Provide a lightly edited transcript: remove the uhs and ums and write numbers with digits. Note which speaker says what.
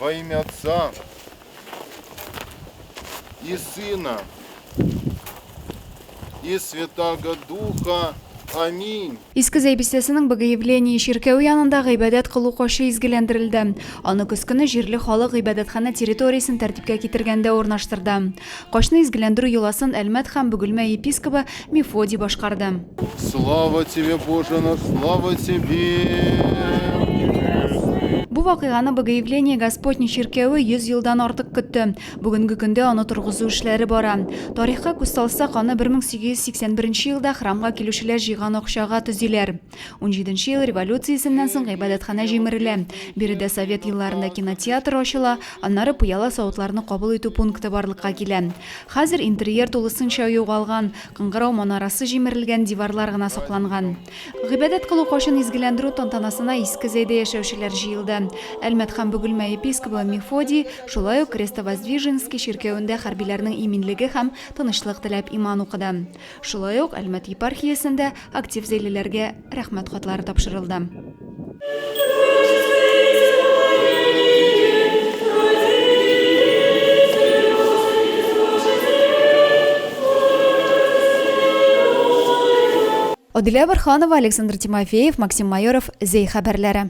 Speaker 1: Во имя Отца и Сына и Святаго Духа. Аминь.
Speaker 2: Иске Зәй бистәсенең Богоявление чиркәве янында гыйбадәт кылу качы изгеләндерелде. Аны көз көне җирле халык гыйбадәтханә территориясен тәртипкә китергәндә урнаштырды. Качны изгеләндерү йоласын Әлмәт һәм Бөгелмә епискобы Мефодий башкарды.
Speaker 1: Слава Тебе, Боже наш, слава Тебе!
Speaker 2: Бу вакыйганы Богоявление Господне чиркәве 100 елдан артык көтте. Бүгенге көндә аны торгызу эшләре бара. Тарихка күз салсак, аны 1881 елда храмга килүчеләр җыйган акчага төзиләр. Унҗиденче ел революциясеннән соң гыйбадәтханә җимерелә. Биредә совет елларында кинотеатр ачыла, аннары пыяла савытларны кабул итү пункты барлыкка килә. Хәзер интерьер тулысынча югалган, кыңгырау манарасы җимерелгән, диварлар гына сакланган. Гыйбадәт кылу качын изгеләндерү тантанасына Иске Зәйдә яшәүчеләр җыелды. Әлмәт һәм Бөгелмә епискобы Мефодий шулай ук Крестовоздвиженский чиркәвендә хәрбиләрнең иминлеге һәм тынычлык теләп иман укыды. Шулай ук Әлмәт епархиясендә актив зәйлеләргә Рәхмәт хатлары тапшырылды. Адилә Борһанова, Александр Тимофеев, Максим Майоров, Зәй хәбәрләре.